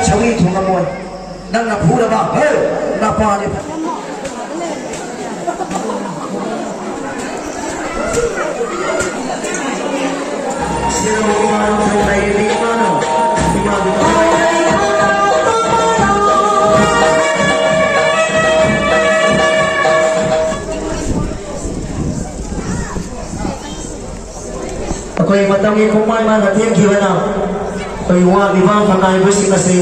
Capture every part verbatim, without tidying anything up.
ꯁꯧꯒ꯭ꯔꯤ ꯊꯣꯡꯉꯝꯃꯣꯏ꯫ ꯅꯪꯅ ꯐꯨꯔꯕ? ꯍꯦ! ꯅꯄꯥꯅꯤ꯫ ꯑꯩꯈꯣꯏ ꯃꯇꯝꯒꯤ ꯈꯣꯡꯃꯥꯏ ꯃꯥꯅ ꯊꯦꯡꯈꯤꯕꯅ ꯑꯩꯈꯣꯏ ꯋꯥꯠꯂꯤꯕ ꯐꯝꯅꯥꯏꯕꯁꯤꯡ ꯑꯁꯤ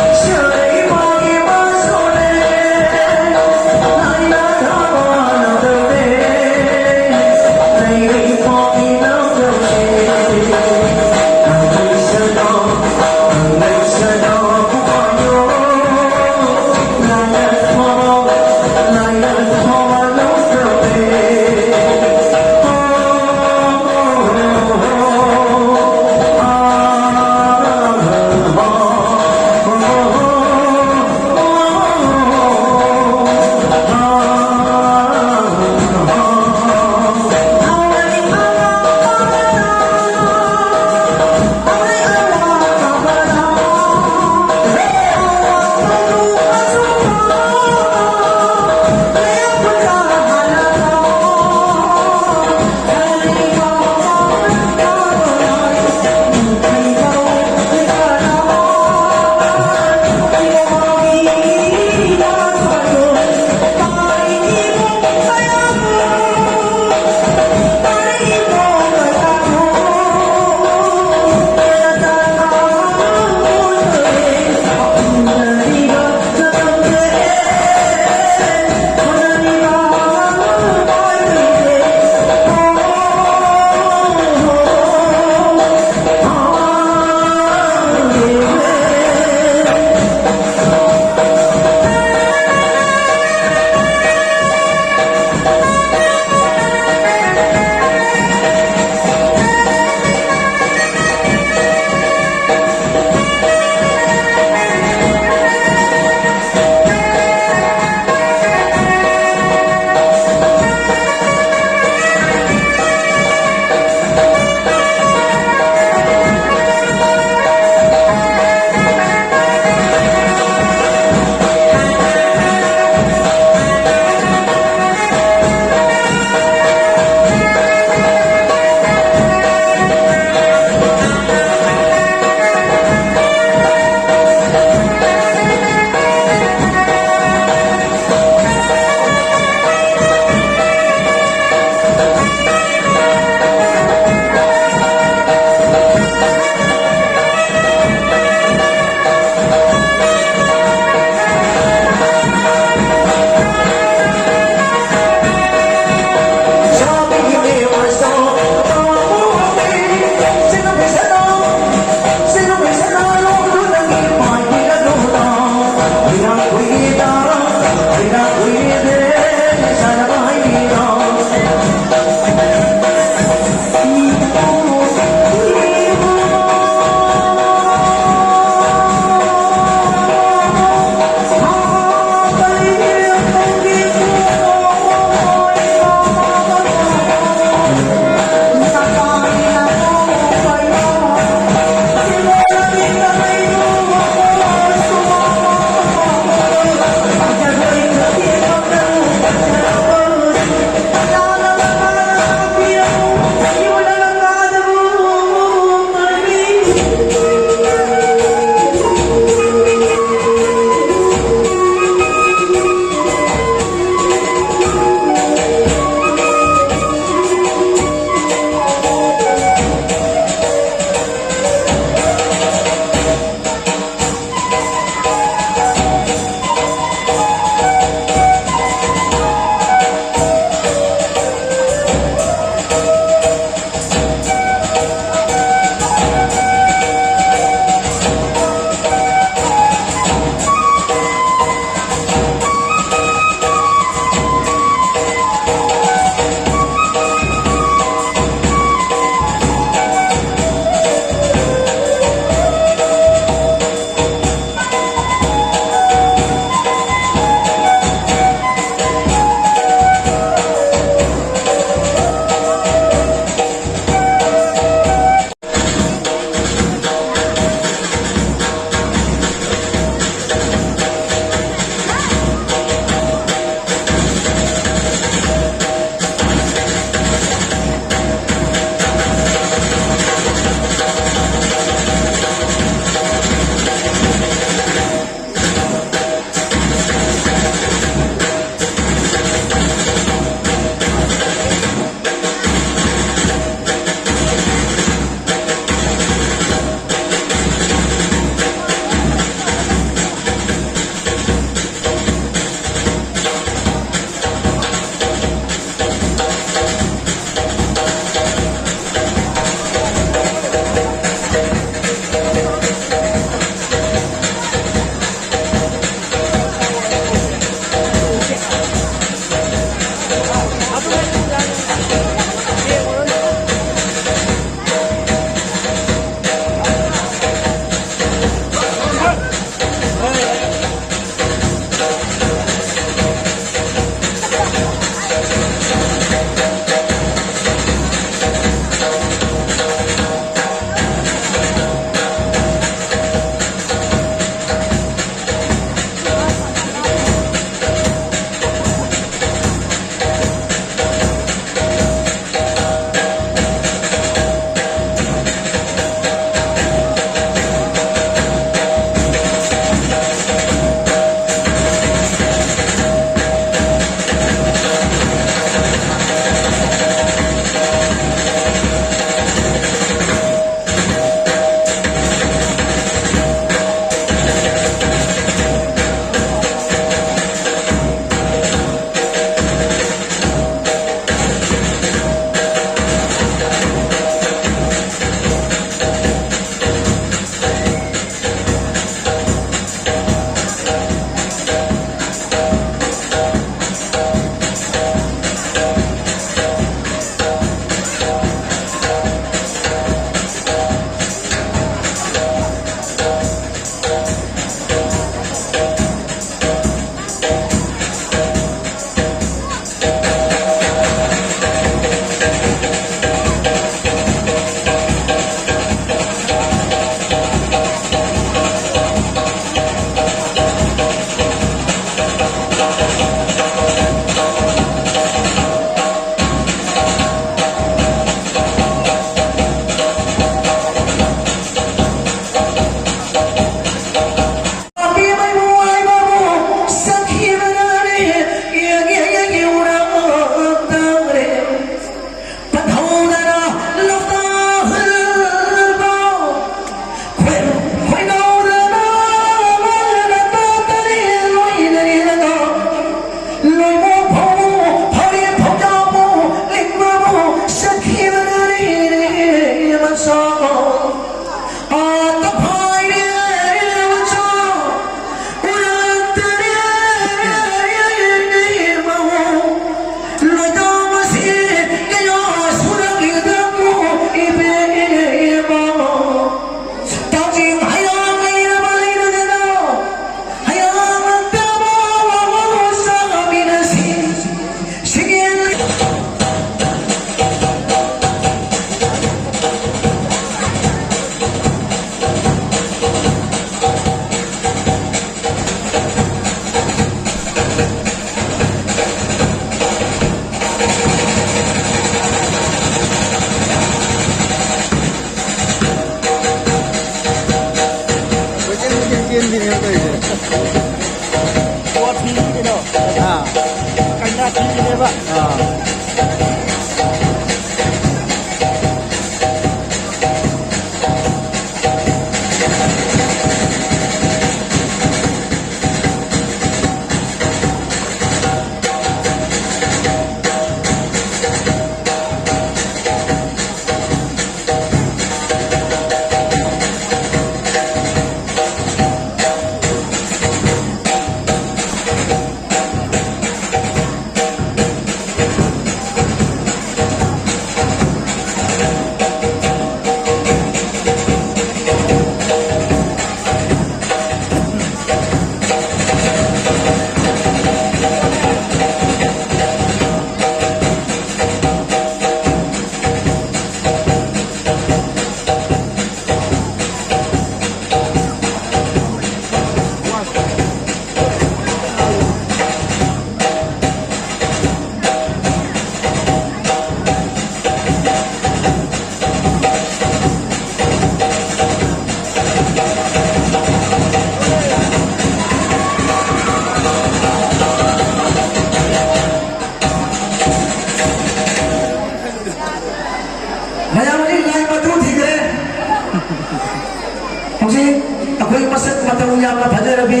ꯍꯧꯖꯤꯛ ꯑꯩꯈꯣꯏ ꯃꯁꯛ ꯃꯇꯧ ꯌꯥꯝꯅ ꯐꯖꯔꯕꯤ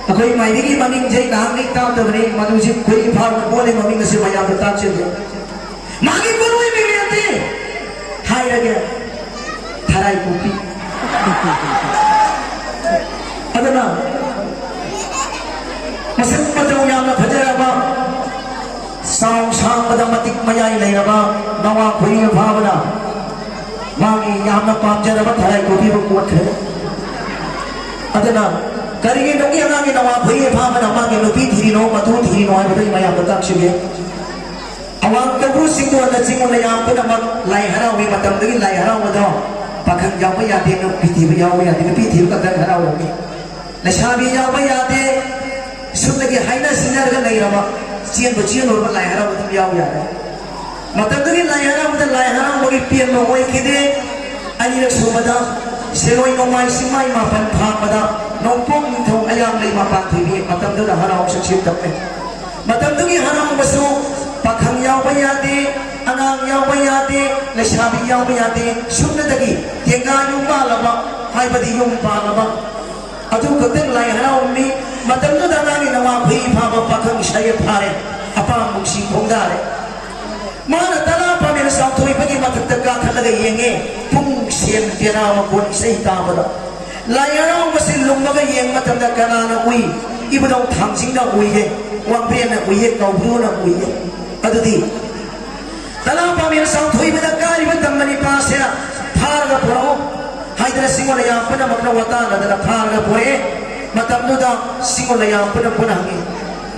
ꯑꯩꯈꯣꯏ ꯃꯥꯏꯕꯤꯒꯤ ꯃꯃꯤꯡꯁꯦ ꯑꯩ ꯅꯍꯥꯟꯗꯒꯤ ꯇꯥꯗꯕꯅꯤ, ꯃꯗꯨ ꯍꯧꯖꯤꯛ ꯑꯩꯈꯣꯏ ꯏꯝꯐꯥꯜꯗ ꯄꯣꯜꯂꯤ, ꯃꯃꯤꯡ ꯑꯁꯤ ꯃꯌꯥꯝꯗ ꯇꯥꯛꯆꯒꯦ꯫ ꯃꯥꯒꯤ ꯄꯣꯠꯂꯣꯏ ꯃꯤꯡ ꯅꯠꯇꯦ ꯍꯥꯏꯔꯒꯦ, ꯊꯔꯥꯏ ꯀꯣꯛꯄꯤ꯫ ꯑꯗꯨꯅ ꯃꯁꯛ ꯃꯇꯧ ꯌꯥꯝꯅ ꯐꯖꯔꯕ, ꯆꯥꯎ ꯁꯥꯡꯕꯗ ꯃꯇꯤꯛ ꯃꯌꯥꯏ ꯂꯩꯔꯕ ꯅꯋꯥ ꯈꯨꯏ ꯐꯥꯕꯅ ꯃꯥꯒꯤ ꯌꯥꯝꯅ ꯄꯥꯝꯖꯔꯕ ꯊꯔꯥꯏ ꯀꯣꯛꯄꯤꯕꯨ ꯀꯣꯠꯈ꯭ꯔꯦ꯫ ꯑꯗꯨꯅ ꯀꯔꯤꯒꯤ ꯅꯨꯄꯤ ꯑꯉꯥꯡꯒꯤ ꯅꯋꯥ ꯈꯨꯏ ꯐꯥꯕꯅ ꯃꯥꯒꯤ ꯅꯨꯄꯤ ꯊꯤꯔꯤꯅꯣ, ꯃꯇꯨ ꯊꯤꯔꯤꯅꯣ ꯍꯥꯏꯕꯗꯨ ꯑꯩ ꯃꯌꯥꯝꯗ ꯇꯥꯛꯆꯒꯦ꯫ ꯑꯋꯥꯡ ꯇꯧꯕꯨ ꯆꯤꯡꯗꯣꯟꯗ ꯆꯤꯡꯉꯨ ꯂꯩꯌꯥꯝ ꯄꯨꯝꯅꯃꯛ ꯂꯥꯏ ꯍꯔꯥꯎꯏ꯫ ꯃꯇꯝꯗꯨꯒꯤ ꯂꯥꯏ ꯍꯔꯥꯎꯕꯗꯣ ꯄꯥꯈꯪ ꯌꯥꯎꯕ ꯌꯥꯗꯦ, ꯅꯨꯄꯤ ꯊꯤꯕ ꯌꯥꯎꯕ ꯌꯥꯗꯦ, ꯅꯨꯄꯤ ꯊꯤꯕ ꯈꯛꯇꯪ ꯍꯔꯥꯎꯔꯝꯃꯤ꯫ ꯂꯩꯁꯥꯕꯤ ꯌꯥꯎꯕ ꯌꯥꯗꯦ꯫ ꯁꯨꯞꯅꯒꯤ ꯍꯥꯏꯅ ꯁꯤꯡꯅꯔꯒ ꯂꯩꯔꯕ, ꯆꯦꯟꯕ ꯆꯦꯜꯂꯨꯔꯕ ꯂꯥꯏ ꯍꯔꯥꯎꯕ ꯑꯗꯨꯝ ꯌꯥꯎ ꯌꯥꯔꯦ꯫ ꯃꯇꯝꯗꯨꯒꯤ ꯂꯥꯏ ꯍꯔꯥꯎꯕꯗ ꯂꯥꯏ ꯍꯔꯥꯎꯕꯒꯤ ꯄꯦꯟꯕ ꯑꯣꯏꯈꯤꯗꯦ꯫ ꯑꯅꯤꯔꯛ ꯁꯨꯕꯗ ꯁꯦꯂꯣꯏ ꯅꯣꯡꯃꯥꯏ ꯆꯤꯡꯃꯥꯏ ꯃꯥꯄꯟ ꯐꯥꯡꯕꯗ ꯅꯣꯡꯄꯣꯛ ꯅꯤꯡꯊꯧ ꯑꯌꯥꯝꯂꯩ ꯃꯄꯥꯟ ꯊꯣꯏꯕꯤ ꯃꯇꯝꯗꯨꯗ ꯍꯔꯥꯎ ꯁꯛꯁꯤꯟ ꯇꯧꯔꯦ꯫ ꯃꯇꯝꯗꯨꯒꯤ ꯍꯔꯥꯎꯕꯁꯨ ꯄꯥꯈꯪ ꯌꯥꯎꯕ ꯌꯥꯗꯦ, ꯑꯉꯥꯡ ꯌꯥꯎꯕ ꯌꯥꯗꯦ, ꯂꯩꯁꯥꯕꯤ ꯌꯥꯎꯕ ꯌꯥꯗꯦ꯫ ꯁꯨꯞꯅꯗꯒꯤ ꯇꯦꯡꯒꯥ ꯌꯨꯝ ꯄꯥꯜꯂꯕ ꯍꯥꯏꯕꯗꯤ ꯌꯨꯝ ꯄꯥꯜꯂꯕ ꯑꯗꯨ ꯈꯛꯇꯪ ꯂꯥꯏ ꯍꯔꯥꯎꯔꯝꯃꯤ꯫ ꯃꯇꯝꯗꯨꯗ ꯑꯉꯥꯡꯒꯤ ꯅꯋꯥ ꯈꯨꯏ ꯐꯥꯕ ꯄꯥꯈꯪ ꯁꯥꯌꯦꯛ ꯐꯥꯔꯦ, ꯑꯄꯥꯝ ꯅꯨꯡꯁꯤ ꯈꯣꯡꯗꯥꯔꯦ꯫ ꯃꯥꯅ ꯇꯔꯥ ꯄꯥꯃꯦꯟ ꯆꯥꯎꯊꯣꯏꯕꯒꯤ ꯃꯊꯛꯇ ꯀꯥꯈꯠꯂꯒ ꯌꯦꯡꯉꯦ꯫ ꯄꯨꯡ ꯁꯦꯟ ꯄꯦꯅꯥ ꯃꯈꯣꯟ ꯏꯁꯩ ꯇꯥꯕꯗ ꯂꯥꯏ ꯍꯔꯥꯎꯕꯁꯤ ꯂꯨꯝꯃꯒ ꯌꯦꯡꯕ ꯃꯇꯝꯗ ꯀꯅꯥꯅ ꯎꯏ? ꯏꯕꯨꯙꯧ ꯊꯥꯡꯖꯤꯡꯅ ꯎꯏꯌꯦ, ꯋꯥꯡꯕ꯭ꯔꯦꯟꯅ ꯎꯏꯌꯦ, ꯀꯧꯕ꯭ꯔꯨꯅ ꯎꯏꯌꯦ꯫ ꯑꯗꯨꯗꯤ ꯇꯔꯥ ꯄꯥꯃꯦꯟ ꯆꯥꯎꯊꯣꯏꯕꯗ ꯀꯥꯔꯤꯕ ꯇꯝꯕ ꯅꯤꯄꯥꯁꯦ ꯐꯥꯔꯒ ꯄꯨꯔꯛꯎ ꯍꯥꯏꯗꯅ ꯁꯤꯡꯉꯣꯜ ꯂꯩꯌꯥꯝ ꯄꯨꯝꯅꯃꯛꯅ ꯋꯥꯇꯥꯅꯗꯅ ꯐꯥꯔꯒ ꯄꯨꯔꯛꯑꯦ꯫ ꯃꯇꯝꯗꯨꯗ ꯁꯤꯡꯉꯣꯜ ꯂꯩꯌꯥꯝ ꯄꯨꯝꯅꯃꯛꯅ ꯍꯪꯉꯤ,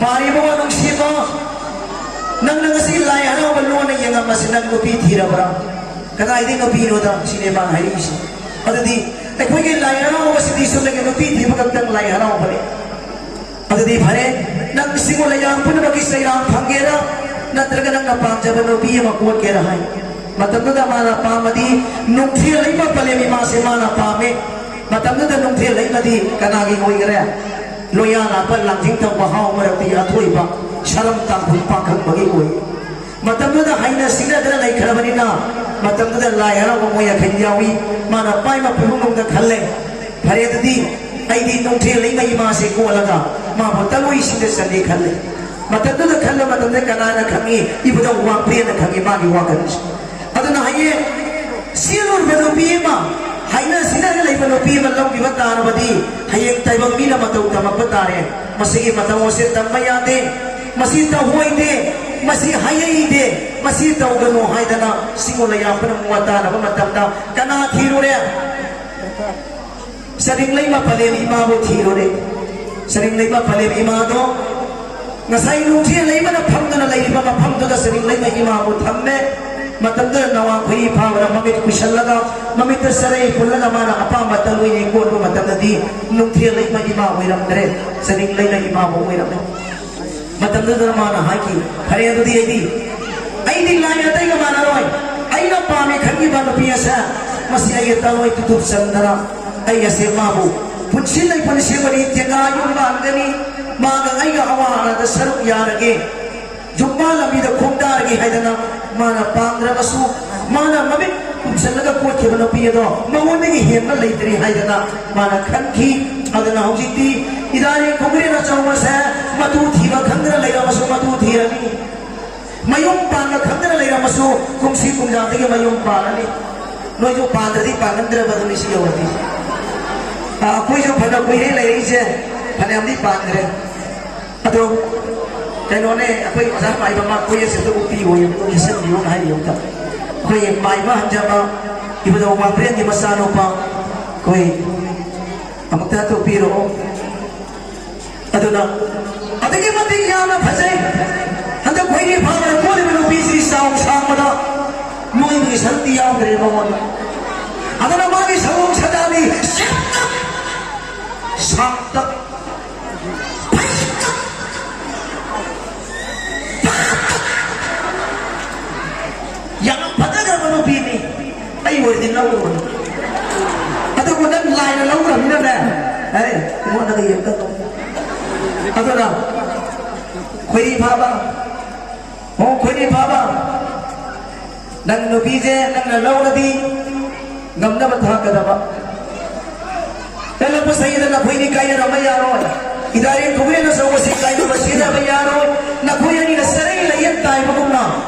"ꯄꯥꯔꯤꯕ ꯋꯥ ꯅꯨꯡꯁꯤꯕ, ꯅꯪꯅ ꯉꯁꯤ ꯂꯥꯏ ꯍꯔꯥꯎꯕ ꯂꯣꯟꯅ ꯌꯦꯡꯉꯝꯕꯁꯤ ꯅꯪ ꯅꯨꯄꯤ ꯊꯤꯔꯕ꯭ꯔꯥ?" "ꯀꯗꯥꯏꯗꯒꯤ ꯅꯨꯄꯤꯅꯣꯗ?" ꯁꯤꯅꯦ ꯃꯥꯅ ꯍꯥꯏꯔꯛꯏꯁꯦ꯫ ꯑꯗꯨꯗꯤ ꯑꯩꯈꯣꯏꯒꯤ ꯂꯥꯏ ꯍꯔꯥꯎꯕꯁꯤꯗꯤ ꯆꯨꯝꯅꯒꯤ ꯅꯨꯄꯤ ꯊꯤꯕ ꯈꯛꯇꯪ ꯂꯥꯏ ꯍꯔꯥꯎꯕꯅꯤ꯫ ꯑꯗꯨꯗꯤ ꯐꯔꯦ, ꯅꯪ ꯁꯤꯡꯉꯣꯜ ꯂꯩꯌꯥꯝ ꯄꯨꯝꯅꯃꯛꯀꯤ ꯆꯩꯔꯥꯡ ꯐꯪꯒꯦꯔꯥ, ꯅꯠꯇ꯭ꯔꯒ ꯅꯪꯅ ꯄꯥꯝꯖꯕ ꯅꯨꯄꯤ ꯑꯃ ꯀꯣꯠꯀꯦꯔꯥ ꯍꯥꯏ꯫ ꯃꯇꯝꯗꯨꯗ ꯃꯥꯅ ꯄꯥꯝꯃꯗꯤ ꯅꯨꯡꯊꯤꯜ ꯂꯩꯃ ꯄꯂꯦꯝ ꯏꯃꯥꯁꯦ ꯃꯥꯅ ꯄꯥꯝꯃꯦ꯫ ꯃꯇꯝꯗꯨꯗ ꯅꯨꯡꯊꯤꯜ ꯂꯩꯃꯗꯤ ꯀꯅꯥꯒꯤ ꯑꯣꯏꯒꯔꯦ? ꯂꯣꯌꯥ ꯂꯥꯛꯄ ꯂꯥꯡꯖꯤꯡ ꯇꯧꯕ ꯍꯥꯎ ꯃꯔꯛꯇꯒꯤ ꯑꯊꯣꯏꯕ ꯁꯔꯝ ꯇꯥꯡꯈꯨꯜ ꯄꯥꯈꯪꯕꯒꯤ ꯑꯣꯏ꯫ ꯃꯇꯝꯗꯨꯗ ꯍꯩꯅ ꯁꯤꯡꯅꯗꯅ ꯂꯩꯈ꯭ꯔꯕꯅꯤꯅ ꯃꯇꯝꯗꯨꯗ ꯂꯥꯏ ꯍꯔꯥꯎꯕ ꯃꯣꯏ ꯑꯈꯩ ꯌꯥꯎꯏ꯫ ꯃꯥꯅ ꯄꯥꯏꯃ ꯄꯨꯝꯅꯨꯡꯗ ꯈꯜꯂꯦ, "ꯐꯔꯦ, ꯑꯗꯨꯗꯤ ꯑꯩꯗꯤ ꯅꯨꯡꯊꯤꯜ ꯂꯩꯃ ꯏꯃꯥꯁꯦ ꯀꯣꯜꯂꯒ ꯃꯥꯕꯨ ꯇꯂꯣꯏꯁꯤꯡꯗ ꯆꯜꯂꯦ" ꯈꯜꯂꯦ꯫ ꯃꯇꯝꯗꯨꯗ ꯈꯟꯕ ꯃꯇꯝꯗ ꯀꯅꯥꯅ ꯈꯪꯉꯤ? ꯏꯕꯨꯙꯧ ꯋꯥꯡꯕ꯭ꯔꯦꯟꯅ ꯈꯪꯉꯤ ꯃꯥꯒꯤ ꯋꯥꯈꯜꯁꯦ꯫ ꯑꯗꯨꯅ ꯍꯌꯦꯡ ꯆꯦꯜꯂꯨꯔꯕ ꯅꯨꯄꯤ ꯑꯃ, ꯍꯥꯏꯅ ꯁꯤꯡꯅꯔꯒ ꯂꯩꯕ ꯅꯨꯄꯤ ꯑꯃ ꯂꯧꯈꯤꯕ ꯇꯥꯔꯕꯗꯤ, ꯍꯌꯦꯡ ꯇꯥꯏꯕꯪ ꯃꯤꯅ ꯃꯇꯧ ꯇꯝꯃꯛꯄ ꯇꯥꯔꯦ꯫ ꯃꯁꯤꯒꯤ ꯃꯇꯧ ꯑꯁꯦ ꯇꯝꯕ ꯌꯥꯗꯦ, ꯃꯁꯤ ꯇꯧꯍꯣꯏꯗꯦ, ꯃꯁꯤ ꯍꯥꯏꯍꯩꯗꯦ, ꯃꯁꯤ ꯇꯧꯒꯅꯨ ꯍꯥꯏꯗꯅ ꯁꯤꯡꯉꯣ ꯂꯩꯌꯥꯝꯕꯅ ꯋꯥ ꯇꯥꯅꯕ ꯃꯇꯝꯗ ꯀꯅꯥ ꯊꯤꯔꯨꯔꯦ? ꯆꯔꯤꯡꯂꯩꯃ ꯄꯂꯦꯝ ꯏꯃꯥꯕꯨ ꯊꯤꯔꯨꯔꯦ꯫ ꯆꯔꯤꯡꯂꯩꯃ ꯄꯂꯦꯝ ꯏꯃꯥꯗꯣ ꯉꯁꯥꯏ ꯅꯨꯡꯊꯤꯜ ꯂꯩꯃꯅ ꯐꯝꯗꯨꯅ ꯂꯩꯔꯤꯕ ꯃꯐꯝꯗꯨꯗ ꯆꯔꯤꯡꯂꯩꯃ ꯏꯃꯥꯕꯨ ꯊꯝꯃꯦ꯫ ꯃꯇꯝꯗꯨꯗ ꯅꯋꯥꯡ ꯈꯣꯏꯔꯤ ꯐꯥꯕꯅ ꯃꯃꯤꯠ ꯀꯨꯏꯁꯜꯂꯒ, ꯃꯃꯤꯠꯇ ꯆꯔꯩ ꯄꯨꯜꯂꯒ ꯃꯥꯅ ꯑꯄꯥꯝꯕ ꯇꯔꯨꯏꯅꯤ ꯀꯣꯟꯕ ꯃꯇꯝꯗꯗꯤ ꯅꯨꯡꯊꯤꯜ ꯂꯩꯃ ꯏꯃꯥ ꯑꯣꯏꯔꯝꯗ꯭ꯔꯦ, ꯆꯔꯤꯡꯂꯩꯃ ꯏꯃꯥꯕꯨ ꯑꯣꯏꯔꯝꯃꯦ꯫ ꯃꯇꯝꯗꯨꯗ ꯃꯥꯅ ꯍꯥꯏꯈꯤ, "ꯐꯔꯦ, ꯑꯗꯨꯗꯤ ꯑꯩꯗꯤ, ꯑꯩꯗꯤ ꯂꯥꯏ ꯑꯇꯩꯒ ꯃꯥꯟꯅꯔꯣꯏ꯫ ꯑꯩꯅ ꯄꯥꯝꯃꯦ ꯈꯟꯈꯤꯕ ꯅꯨꯄꯤ ꯑꯁꯦ, ꯃꯁꯤ ꯑꯩꯒꯤ ꯇꯂꯣꯏ ꯇꯨꯇꯨꯞ ꯆꯟꯗꯅ ꯑꯩ ꯑꯁꯦ ꯃꯥꯕꯨ ꯄꯨꯟꯁꯤ ꯂꯩ ꯄꯨꯟꯁꯤ ꯃꯔꯤ ꯇꯦꯡꯒꯥ ꯌꯨꯝ ꯄꯥꯟꯒꯅꯤ, ꯃꯥꯒ ꯑꯩꯒ ꯑꯋꯥ ꯑꯅꯥꯗ ꯁꯔꯨꯛ ꯌꯥꯔꯒꯦ, ꯌꯨꯝꯕꯥ ꯂꯝꯕꯤꯗ ꯈꯣꯡꯗꯥꯔꯒꯦ" ꯍꯥꯏꯗꯅ ꯃꯥꯅ ꯄꯥꯝꯗ꯭ꯔꯕꯁꯨ, ꯃꯥꯅ ꯃꯃꯤꯠ ꯀꯨꯞꯁꯜꯂꯒ ꯀꯣꯠꯈꯤꯕ ꯅꯨꯄꯤ ꯑꯗꯣ ꯃꯉꯣꯟꯗꯒꯤ ꯍꯦꯟꯕ ꯂꯩꯇ꯭ꯔꯦ ꯍꯥꯏꯗꯅ ꯃꯥꯅ ꯈꯟꯈꯤ꯫ ꯑꯗꯨꯅ ꯍꯧꯖꯤꯛꯇꯤ ꯏꯗꯥꯔꯤ ꯈꯣꯡꯒ꯭ꯔꯦꯟ ꯑꯆꯧꯕꯁꯦ ꯃꯇꯨ ꯊꯤꯕ ꯈꯪꯗꯅ ꯂꯩꯔꯝꯃꯁꯨ ꯃꯇꯨ ꯊꯤꯔꯅꯤ, ꯃꯌꯨꯝ ꯄꯥꯟꯕ ꯈꯪꯗꯅ ꯂꯩꯔꯝꯃꯁꯨ ꯀꯨꯝꯁꯤ ꯀꯨꯝꯖꯥꯗꯒꯤ ꯃꯌꯨꯝ ꯄꯥꯜꯂꯅꯤ꯫ ꯅꯣꯏꯁꯨ ꯄꯥꯟꯗ꯭ꯔꯗꯤ ꯄꯥꯟꯒꯟꯗ꯭ꯔꯕ ꯑꯗꯨꯅꯤ ꯁꯤ ꯌꯧꯔꯗꯤ꯫ ꯑ, ꯑꯩꯈꯣꯏꯁꯨ ꯐꯅ ꯀꯨꯏꯔꯦ ꯂꯩꯔꯛꯏꯁꯦ, ꯐꯅꯌꯥꯝꯗꯤ ꯄꯥꯟꯈ꯭ꯔꯦ꯫ ꯑꯗꯣ ꯀꯩꯅꯣꯅꯦ, ꯑꯩꯈꯣꯏ ꯑꯣꯖꯥ ꯃꯥꯏꯕ ꯑꯃ ꯑꯩꯈꯣꯏ ꯑꯁꯤꯗ ꯎꯞꯄꯤꯌꯣ, ꯌꯦꯡꯁꯤꯟꯕꯤꯌꯣꯅ ꯍꯥꯏꯔꯤꯌꯣ ꯑꯝꯇ꯫ ꯑꯩꯈꯣꯏ ꯃꯥꯏꯕ ꯍꯟꯖꯕ ꯏꯕꯨꯙꯧ ꯋꯥꯡꯕ꯭ꯔꯦꯟꯒꯤ ꯃꯆꯥꯅꯨꯄꯥ ꯑꯩꯈꯣꯏ ꯑꯃꯨꯛꯇ ꯍꯟꯗꯣꯛꯄꯤꯔꯛꯑꯣ꯫ ꯑꯗꯨꯅ ꯑꯗꯨꯛꯀꯤ ꯃꯇꯤꯛ ꯌꯥꯝꯅ ꯐꯖꯩ꯫ ꯍꯟꯗꯛ ꯈꯣꯏꯔꯤ ꯐꯥꯕꯗ ꯀꯣꯜꯂꯤꯕ ꯅꯨꯄꯤꯁꯤ ꯆꯥꯎ ꯁꯥꯡꯕꯗ ꯅꯣꯏꯕꯒꯤ ꯁꯔꯨꯛꯇꯤ ꯌꯥꯎꯗ꯭ꯔꯦ ꯃꯉꯣꯟꯗ꯫ ꯑꯗꯨꯅ ꯃꯥꯒꯤ ꯁꯑꯣꯡ ꯁꯥꯗꯥꯗꯤ ꯁꯦꯝꯇꯛ ꯁꯥꯡꯇꯛ ꯐꯩꯇꯛ ꯄꯥꯇꯛ ꯌꯥꯝ ꯐꯖꯈ꯭ꯔꯕ ꯅꯨꯄꯤꯅꯤ꯫ ꯑꯩ ꯑꯣꯏꯔꯗꯤ ꯂꯧꯔꯣꯏ꯫ ꯑꯗꯨꯕꯨ ꯅꯪ ꯂꯥꯏꯅ ꯂꯧꯈ꯭ꯔꯕꯅꯤꯅꯅꯦ, ꯑꯦ, ꯑꯩꯉꯣꯟꯗꯒ ꯌꯦꯡꯀꯅꯨ꯫ ꯑꯗꯨꯅ ꯈꯣꯏꯔꯤ ꯐꯥꯕ, ꯑꯣ, ꯈꯣꯏꯔꯤ ꯐꯥꯕ, ꯅꯪ ꯅꯨꯄꯤꯁꯦ ꯅꯪꯅ ꯂꯧꯔꯗꯤ ꯉꯝꯅꯕ ꯊꯥꯛꯀꯗꯕ꯫ ꯀꯜꯂꯛꯄ ꯁꯍꯤꯗ ꯅꯈꯣꯏꯅꯤ ꯀꯥꯏꯅꯔꯝꯕ ꯌꯥꯔꯣꯏ꯫ ꯏꯗꯥꯔꯦꯟ ꯈꯨꯕ꯭ꯔꯦꯟ ꯑꯆꯧꯕꯁꯤ ꯀꯥꯏꯅꯕ ꯁꯤꯖꯤꯟꯅꯕ ꯌꯥꯔꯣꯏ꯫ ꯅꯈꯣꯏ ꯑꯅꯤꯅ ꯆꯔꯩ ꯂꯩꯌꯦꯠ ꯇꯥꯏꯕꯒꯨꯝꯅ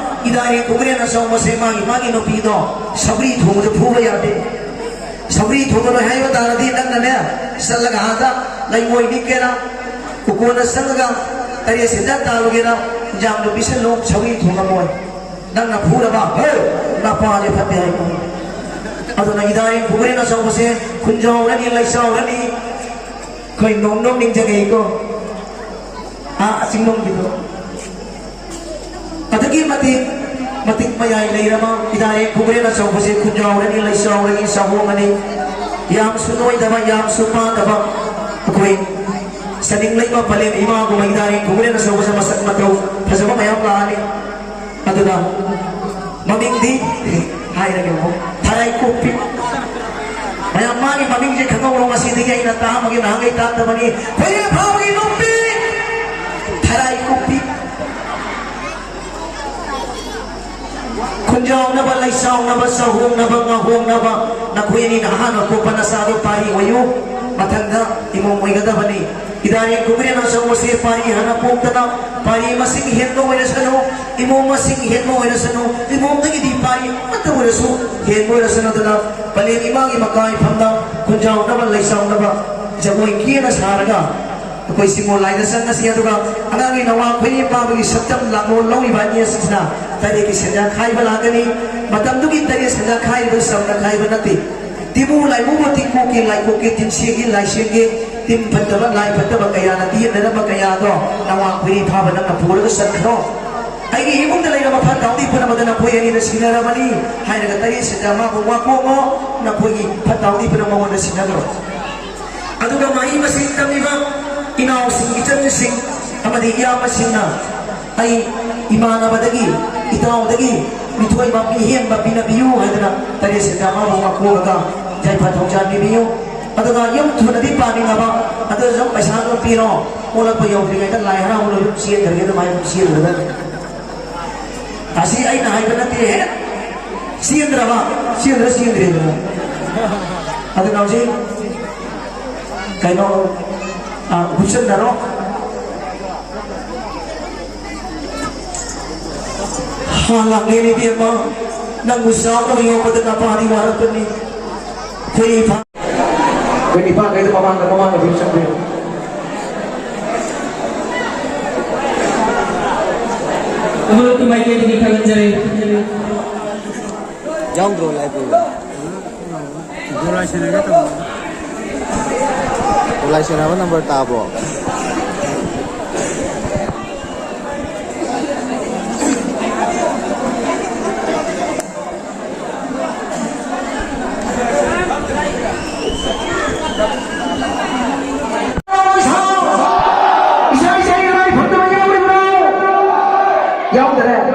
ꯏꯗꯥꯔꯦꯟ ꯈꯨꯕ꯭ꯔꯦꯟ ꯑꯆꯧꯕꯁꯦ ꯃꯥꯒꯤ ꯃꯥꯒꯤ ꯅꯨꯄꯤꯗꯣ ꯁꯧꯒ꯭ꯔꯤ ꯊꯣꯡꯕꯗ ꯐꯨꯕ ꯌꯥꯗꯦ꯫ ꯁꯧꯒ꯭ꯔꯤ ꯊꯣꯡꯕ ꯂꯣꯏ ꯍꯥꯏꯕ ꯇꯥꯔꯗꯤ ꯅꯪꯅꯅꯦ ꯆꯠꯂꯒ ꯑꯥꯗ ꯂꯩꯉꯣꯏ ꯅꯤꯛꯀꯦꯔꯥ, ꯎꯀꯣꯟꯗ ꯆꯪꯉꯒ ꯇꯔꯦꯠ ꯁꯦꯟꯖꯥ ꯇꯥꯜꯂꯨꯒꯦꯔꯥ, ꯏꯟꯖꯥꯡꯗꯣ ꯄꯤꯁꯜꯂꯨ, ꯁꯧꯒ꯭ꯔꯤ ꯊꯣꯡꯉꯝꯃꯣꯏ꯫ ꯅꯪꯅ ꯐꯨꯔꯕ, "ꯍꯦ, ꯅꯄꯥꯁꯦ ꯐꯠꯇꯦ" ꯍꯥꯏꯀꯣ꯫ ꯑꯗꯨꯅ ꯏꯗꯥꯔꯦꯟ ꯈꯨꯕ꯭ꯔꯦꯟ ꯑꯆꯧꯕꯁꯦ ꯈꯨꯟꯖꯥꯎꯔꯅꯤ, ꯂꯩꯆꯥꯎꯔꯅꯤ꯫ ꯑꯩꯈꯣꯏ ꯅꯣꯡ ꯅꯣꯡ ꯅꯤꯡꯖꯪꯉꯛꯏꯀꯣ꯫ ꯑꯥ, ꯆꯤꯡꯂꯣꯝꯒꯤꯗꯣ꯫ ꯑꯗꯨꯛꯀꯤ ꯃꯇꯤꯛ, ꯃꯇꯤꯛ ꯃꯌꯥꯏ ꯂꯩꯔꯕ ꯏꯗꯥꯔꯦꯟ ꯈꯨꯕ꯭ꯔꯦꯟ ꯑꯆꯧꯕꯁꯦ ꯈꯨꯟꯖꯥꯎꯔꯅꯤ, ꯂꯩꯆꯥꯎꯔꯅꯤ, ꯆꯥꯍꯣꯡꯉꯅꯤ꯫ ꯌꯥꯝꯁꯨ ꯅꯣꯏꯗꯕ, ꯌꯥꯝꯁꯨ ꯄꯥꯗꯕ, ꯑꯩꯈꯣꯏ ꯆꯅꯤꯡ ꯂꯩꯃ ꯄꯂꯦꯝ ꯏꯃꯥꯒꯨꯝꯕ ꯏꯗꯥꯔꯦꯟ ꯈꯨꯕ꯭ꯔꯦꯟ ꯑꯆꯧꯕꯁꯦ ꯃꯁꯛ ꯃꯇꯧ ꯐꯖꯕ ꯃꯌꯥꯝ ꯂꯥꯛꯑꯅꯤ꯫ ꯑꯗꯨꯅ ꯃꯃꯤꯡꯗꯤ ꯍꯥꯏꯔꯒꯦ ꯑꯃꯨꯛ, ꯊꯔꯥꯏ ꯀꯣꯛꯄꯤ꯫ ꯃꯌꯥꯝ ꯃꯥꯒꯤ ꯃꯃꯤꯡꯁꯦ ꯈꯪꯍꯧꯔꯣ, ꯉꯁꯤꯗꯒꯤ ꯑꯩꯅ ꯇꯥꯛꯑꯝꯃꯒꯦ, ꯅꯍꯥꯟꯈꯩ ꯇꯥꯛꯇꯕꯅꯤ꯫ ꯈꯣꯏꯔꯦ ꯐꯥꯕꯒꯤ ꯅꯨꯄꯤ ꯊꯔꯥꯏ ꯀꯣꯛꯄꯤ꯫ ꯈꯨꯟꯖꯥꯎꯅꯕ, ꯂꯩꯆꯥꯎꯅꯕ, ꯆꯥꯍꯣꯡꯅꯕ, ꯉꯥꯍꯣꯡꯅꯕ, ꯅꯈꯣꯏ ꯑꯅꯤꯅ ꯑꯍꯥꯟꯕ ꯄꯣꯛꯄ ꯅꯆꯥꯗꯣ ꯄꯥꯔꯤ ꯑꯣꯏꯌꯨ꯫ ꯃꯊꯪꯗ ꯏꯃꯣꯝ ꯑꯣꯏꯒꯗꯕꯅꯤ꯫ ꯏꯗꯥꯔꯦꯟ ꯈꯨꯕ꯭ꯔꯦꯟ ꯑꯆꯧꯕꯁꯦ ꯄꯥꯔꯤ ꯍꯥꯟꯅ ꯄꯣꯛꯇꯅ ꯄꯥꯔꯤ ꯃꯁꯤꯡ ꯍꯦꯟꯕ ꯑꯣꯏꯔꯁꯅꯨ, ꯏꯃꯣꯝ ꯃꯁꯤꯡ ꯍꯦꯟꯕ ꯑꯣꯏꯔꯁꯅꯨ, ꯏꯃꯣꯝꯗꯒꯤꯗꯤ ꯄꯥꯔꯤ ꯑꯃꯠꯇ ꯑꯣꯏꯔꯁꯨ ꯍꯦꯟꯕ ꯑꯣꯏꯔꯁꯅꯨ꯫ ꯑꯗꯨꯅ ꯄꯂꯦꯝ ꯏꯃꯥꯒꯤ ꯃꯀꯥ ꯏꯐꯝꯗ ꯈꯨꯟꯖꯥꯎꯅꯕ, ꯂꯩꯆꯥꯎꯅꯕ ꯖꯒꯣꯏ ꯀꯦꯅ ꯁꯥꯔꯒ ꯑꯩꯈꯣꯏ ꯁꯤꯡꯒꯣꯜ ꯂꯥꯏꯗ ꯆꯪꯉꯁꯤ꯫ ꯑꯗꯨꯒ ꯑꯉꯥꯡꯒꯤ ꯅꯋꯥ ꯈꯣꯏꯔꯤ ꯄꯥꯕꯒꯤ ꯁꯛꯇꯝ ꯂꯥꯡꯂꯣꯟ ꯂꯧꯔꯤꯕ ꯑꯅꯤ ꯑꯁꯤꯁꯤꯅ ꯇꯔꯦꯠꯀꯤ ꯁꯦꯟꯖꯥ ꯈꯥꯏꯕ ꯂꯥꯛꯀꯅꯤ꯫ ꯃꯇꯝꯗꯨꯒꯤ ꯇꯔꯦꯠ ꯁꯦꯟꯖꯥ ꯈꯥꯏꯔꯤꯕ ꯆꯝꯅ ꯈꯥꯏꯕ ꯅꯠꯇꯦ꯫ ꯇꯤꯃꯨ ꯂꯥꯏꯃꯨꯕ ꯇꯤꯡꯀꯣꯛꯀꯤ ꯂꯥꯏꯀꯣꯛꯀꯤ ꯇꯤꯟꯁꯦꯒꯤ ꯂꯥꯏꯁꯦꯡꯒꯤ ꯇꯤꯟ ꯐꯠꯇꯕ ꯂꯥꯏ ꯐꯠꯇꯕ ꯀꯌꯥꯅ ꯇꯤꯌꯦꯠꯅꯔꯝꯕ ꯀꯌꯥꯗꯣ ꯅꯋꯥ ꯈꯣꯏꯔꯤ ꯐꯥꯕ ꯅꯪꯅ ꯄꯨꯔꯒ ꯆꯠꯈ꯭ꯔꯣ꯫ ꯑꯩꯒꯤ ꯏꯃꯨꯡꯗ ꯂꯩꯔꯕ ꯐꯠꯇ ꯍꯥꯎꯗꯤ ꯄꯨꯝꯅꯃꯛꯇ ꯅꯈꯣꯏ ꯑꯅꯤꯅ ꯁꯤꯟꯅꯔꯕꯅꯤ ꯍꯥꯏꯔꯒ ꯇꯔꯦꯠ ꯁꯤꯗ ꯃꯥꯕꯨ ꯋꯥꯀꯣꯛꯉꯣ, ꯅꯈꯣꯏꯒꯤ ꯐꯠꯇ ꯍꯥꯎꯗꯤ ꯄꯨꯝꯅꯃꯛ ꯃꯉꯣꯟꯗ ꯁꯤꯟꯅꯈ꯭ꯔꯣ꯫ ꯑꯗꯨꯒ ꯃꯍꯩ ꯃꯁꯤꯡ ꯇꯝꯂꯤꯕ ꯏꯅꯥꯎꯁꯤꯡ, ꯏꯆꯟꯁꯤꯡ ꯑꯃꯗꯤ ꯏꯌꯥꯝꯕꯁꯤꯡꯅ ꯑꯩ ꯏꯃꯥꯟꯅꯕꯗꯒꯤ, ꯏꯇꯥꯎꯗꯒꯤ ꯃꯤꯊꯣꯏꯕ ꯃꯤꯍꯦꯟꯕ ꯄꯤꯅꯕꯤꯌꯨ ꯍꯥꯏꯗꯅ ꯇꯔꯦꯠ ꯁꯤꯗ ꯃꯥꯕꯨ ꯋꯥꯀꯣꯛꯂꯒ ꯌꯥꯏꯐ ꯊꯧꯖꯥꯜ ꯄꯤꯕꯤꯌꯨ꯫ ꯑꯗꯨꯒ ꯌꯨꯝ ꯊꯨꯅꯗꯤ ꯄꯥꯅꯤꯡꯉꯕ, ꯑꯗꯨꯁꯨ ꯄꯩꯁꯥꯗꯣ ꯄꯤꯔꯣ꯫ ꯑꯣꯜꯂꯛꯄ ꯌꯧꯗ꯭ꯔꯤꯉꯩꯗ ꯂꯥꯏ ꯍꯔꯥꯎꯕ ꯂꯣꯏꯕ ꯆꯦꯟꯈ꯭ꯔꯒꯦ, ꯑꯗꯨꯃꯥꯏꯅ ꯑꯗꯨꯝ ꯆꯦꯟꯈ꯭ꯔꯒ꯫ ꯑꯁꯤ ꯑꯩꯅ ꯍꯥꯏꯕ ꯅꯠꯇꯦꯍꯦ꯫ ꯆꯦꯟꯗ꯭ꯔꯥ ꯆꯦꯟꯗ꯭ꯔꯤꯕ꯭ꯔꯥ? ꯑꯗꯨꯅ ꯍꯧꯖꯤꯛ ꯀꯩꯅꯣ, ꯑ, ꯍꯨꯠꯆꯟꯅꯔꯣ꯫ ꯍꯥ, ꯂꯥꯛꯂꯦꯅꯦ ꯏꯕꯦꯝꯃ, ꯅꯪꯕꯨ ꯆꯥꯎꯅꯕ ꯌꯣꯛꯄꯗ ꯅꯄꯥꯗꯤ ꯋꯥꯔꯛꯄꯅꯤ꯫ ꯑꯩꯈꯣꯏ ꯏꯝꯐꯥꯜ ꯑꯩꯈꯣꯏ ꯅꯤꯄꯥꯟꯈꯩꯗꯣ ꯃꯃꯥꯡꯗ, ꯃꯃꯥꯡꯗ ꯑꯗꯨꯝ ꯆꯪꯕꯤꯌꯨ꯫ ꯑꯃꯨꯛꯀꯤ ꯃꯥꯏꯀꯩꯗꯒꯤ ꯊꯥꯒꯠꯆꯔꯤ꯫ ꯌꯥꯎꯗ꯭ꯔꯣ ꯂꯥꯏꯕꯨ? ꯒꯣꯂꯥꯏ ꯁꯦꯟꯅꯒꯦ ꯇꯧꯕꯅꯦ꯫ ꯒꯣꯂꯥꯏ ꯁꯦꯟꯅꯕ ꯅꯝꯕꯔ ꯇꯥꯕ꯭ꯔꯣ? ꯌꯥꯎꯗꯔꯦ꯫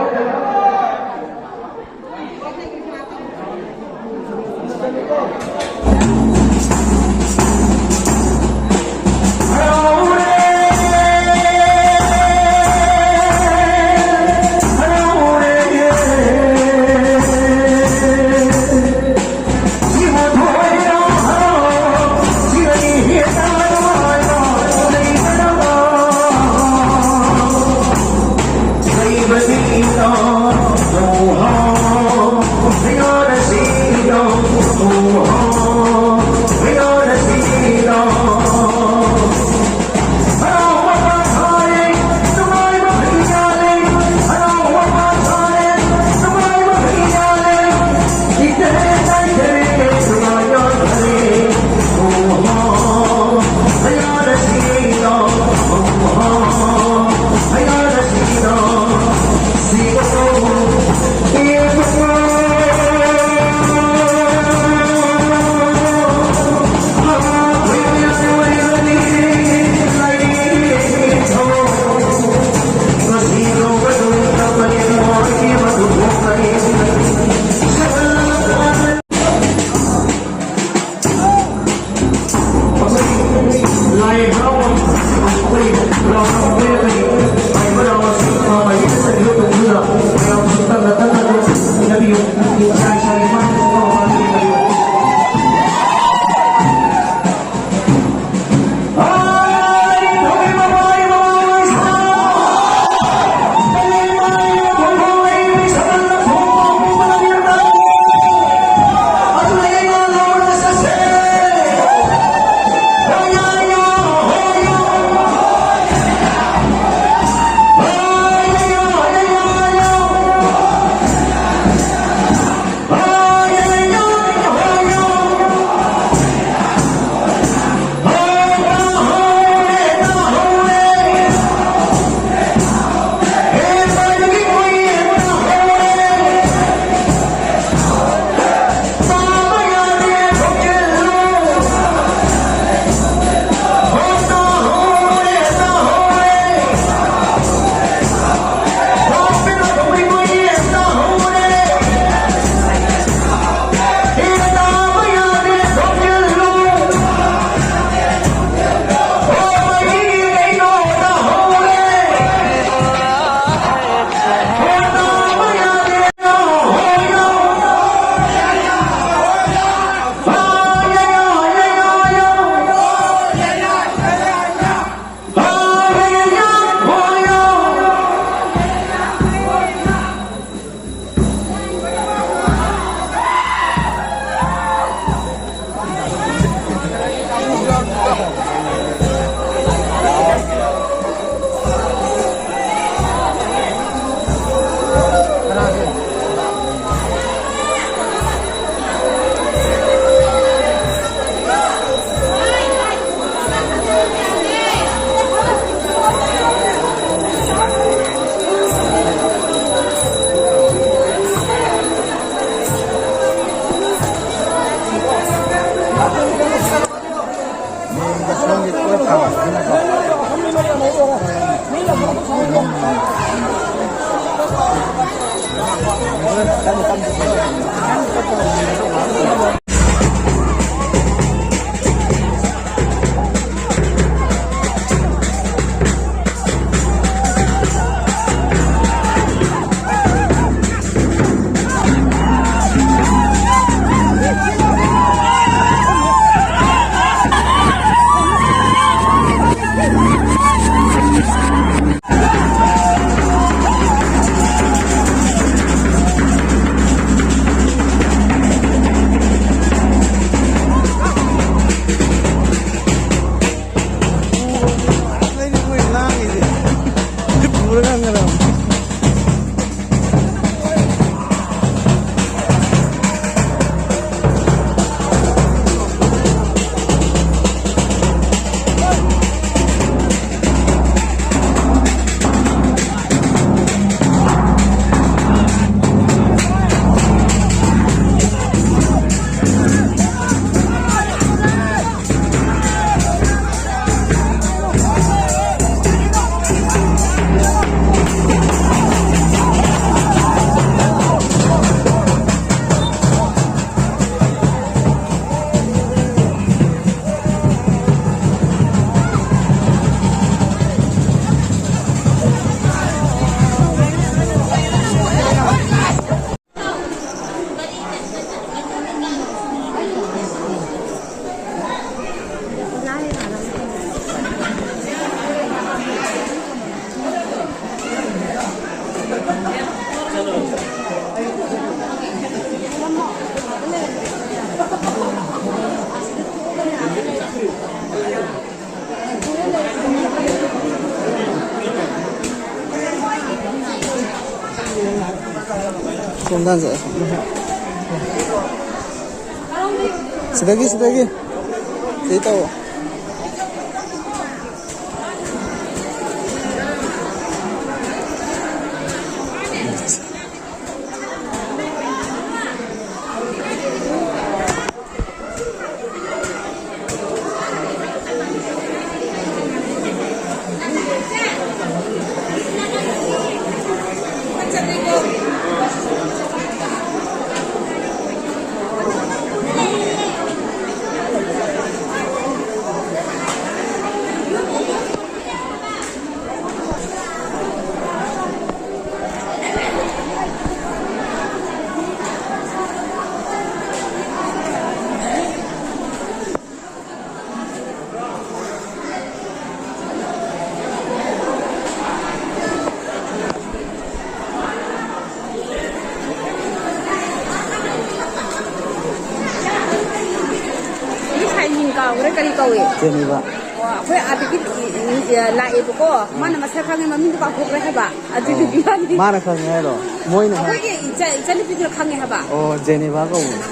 ꯁꯤꯗꯒꯤ, ꯁꯤꯗꯒꯤ꯫ ꯁꯤ ꯇꯧ꯫ ꯃꯤ ꯁꯥꯏ ꯃꯤꯡ ꯀꯥꯎꯈ꯭ꯔꯦ, ꯀꯔꯤ ꯀꯧꯏ? ꯖꯦꯅꯤꯕ꯫ ꯑꯣ, ꯑꯩꯈꯣꯏ ꯑꯥꯗꯒꯤ ꯂꯥꯛꯑꯦꯕꯀꯣ꯫ ꯎꯝ꯫ ꯃꯥꯅ ꯃꯁꯛ ꯈꯪꯉꯦ, ꯃꯃꯤꯡꯗꯣ ꯀꯥꯎꯊꯣꯛꯈ꯭ꯔꯦ ꯍꯥꯏꯕ꯫ ꯑꯗꯨꯗꯨꯒꯤ ꯑꯣ꯫ ꯃꯥꯅꯤ꯫ ꯃꯥꯅ ꯈꯪꯉꯦ ꯍꯥꯏꯔꯣ? ꯃꯣꯏꯅ ꯈꯪꯉꯦ꯫ ꯑꯩꯈꯣꯏꯒꯤ ꯏꯆꯥ-, ꯏꯆꯟꯅꯨꯄꯤꯗꯨꯅ ꯈꯪꯉꯦ ꯍꯥꯏꯕ꯫ ꯑꯣ, ꯖꯦꯅꯤꯕ ꯀꯧꯕꯅꯦ꯫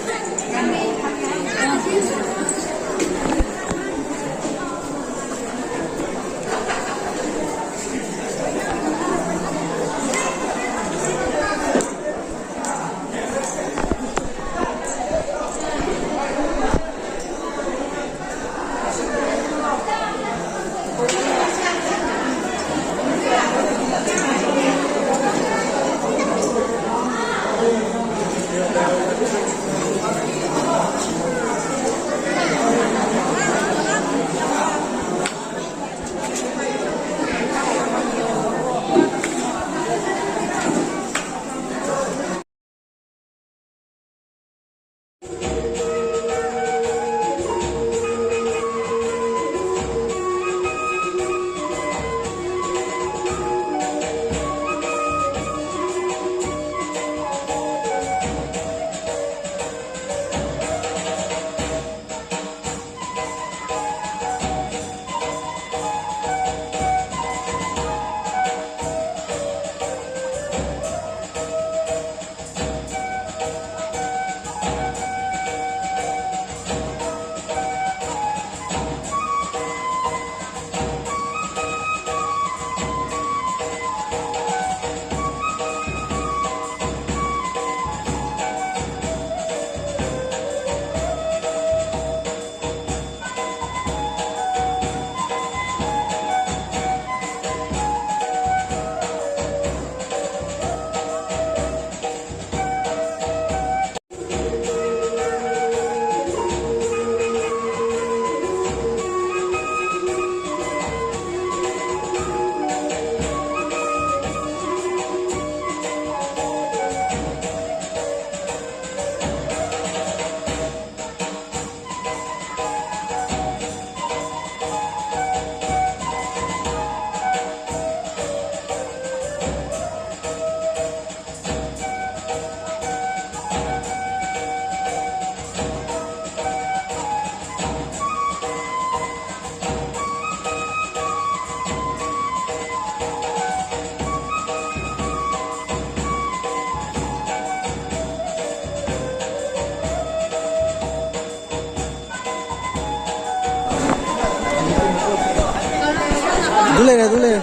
ꯑꯗꯨ ꯂꯩꯔꯦ, ꯑꯗꯨ ꯂꯩꯔꯦ꯫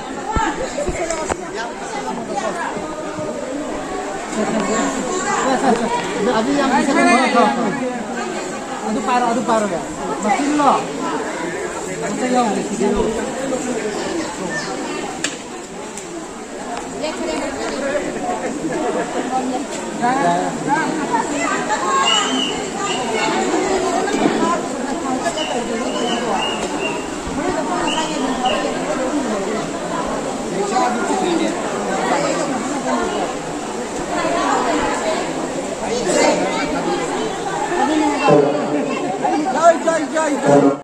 ꯑꯗꯨ ꯌꯥꯝ ꯑꯗꯨ ꯄꯥꯔꯣ, ꯑꯗꯨ ꯄꯥꯔꯣ ꯌꯥ꯫ ꯃꯆꯤꯟꯂꯣ? ꯑꯝꯇ ꯌꯥꯎꯗꯦ ꯁꯤꯗꯤ꯫